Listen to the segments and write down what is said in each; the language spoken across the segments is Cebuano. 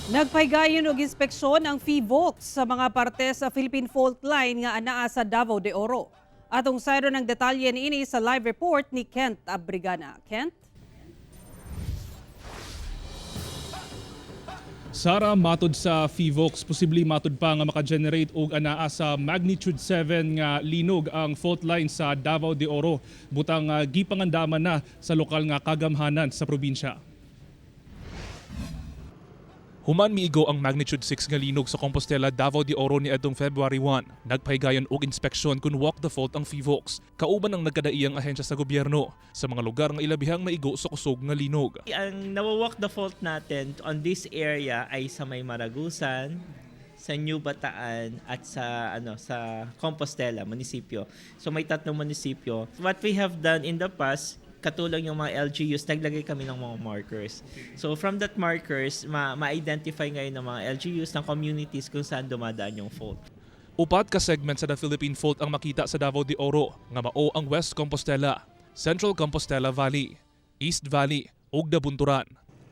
Nagpahigayon og inspeksyon ang PHIVOLCS sa mga parte sa Philippine Fault Line nga anaa sa Davao de Oro. Atong sayron ang detalye niini sa live report ni Kent Abrigana. Kent? Sara, matod sa PHIVOLCS, posible matod pa nga makagenerate og anaa sa magnitude 7 nga linog ang fault line sa Davao de Oro. Butang gipangandaman na sa lokal nga kagamhanan sa probinsya. Human miigo ang magnitude 6 nga linog sa Compostela, Davao de Oro niadtong February 1. Nagpahigayon og inspeksyon kung walk the fault ang PHIVOLCS, kauban ang nagkadaiyang ahensya sa gobyerno sa mga lugar nga ilabihang maigo sa kusog nga linog. Ang nawawalk the fault natin on this area ay sa may Maragusan, sa New Bataan at sa ano sa Compostela munisipyo. So may tatlong munisipyo. What we have done in the past, katulong yung mga LGUs, naglagay kami ng mga markers. So from that markers, ma-identify ngayon ng mga LGUs, ng communities kung saan dumadaan yung fault. Upat ka segment sa the Philippine Fault ang makita sa Davao de Oro nga mao ang West Compostela, Central Compostela Valley, East Valley ug Nabunturan.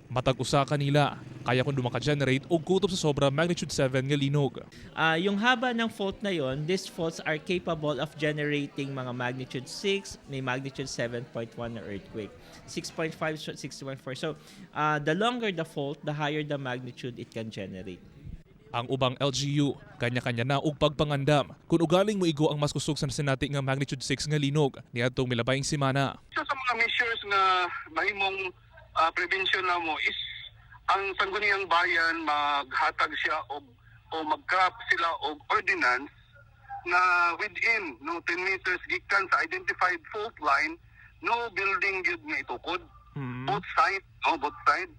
Matag usa kanila kaya kun maka-generate og kutob sa sobra magnitude 7 nga linog. Yung haba ng fault na yon, these faults are capable of generating mga magnitude 6, may magnitude 7.1 na earthquake. 6.5, 6.4. So, the longer the fault, the higher the magnitude it can generate. Ang ubang LGU kanya-kanya na og pagpangandam kung ugaling moigo ang mas kusog sa nasinati nga magnitude 6 nga linog niadtong milabayng semana. Isa sa mga measures nga mahimong prevention namo is ang Sangguniang Bayan maghatag siya og o mag-craft sila og ordinance na within, no, 10 meters gikan sa identified fault line, no building gyud nga itukod, both side, no, both side.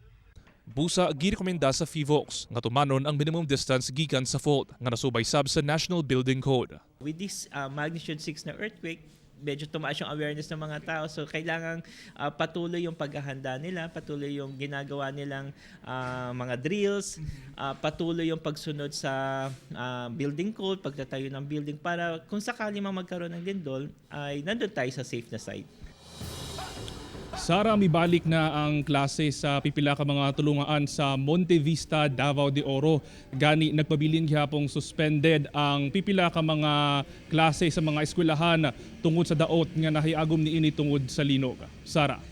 Busa girekomenda sa PHIVOLCS nga tumanon ang minimum distance gikan sa fault nga nasubay sab sa National Building Code. With this magnitude 6 na earthquake, medyo tumaas yung awareness ng mga tao. So, kailangan patuloy yung paghahanda nila, patuloy yung ginagawa nilang mga drills, patuloy yung pagsunod sa building code, pagtatayo ng building para kung sakali mang magkaroon ng lindol, ay nandun tayo sa safe na side. Sara, mibalik na ang klase sa pipila ka mga tulungaan sa Monte Vista, Davao de Oro. Gani nagpabilin gihapong suspended ang pipila ka mga klase sa mga eskwelahan tungod sa daot nga nahiagom niini tungod sa linog. Sara.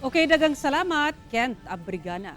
Okay, daghang salamat, Kent Abrigana.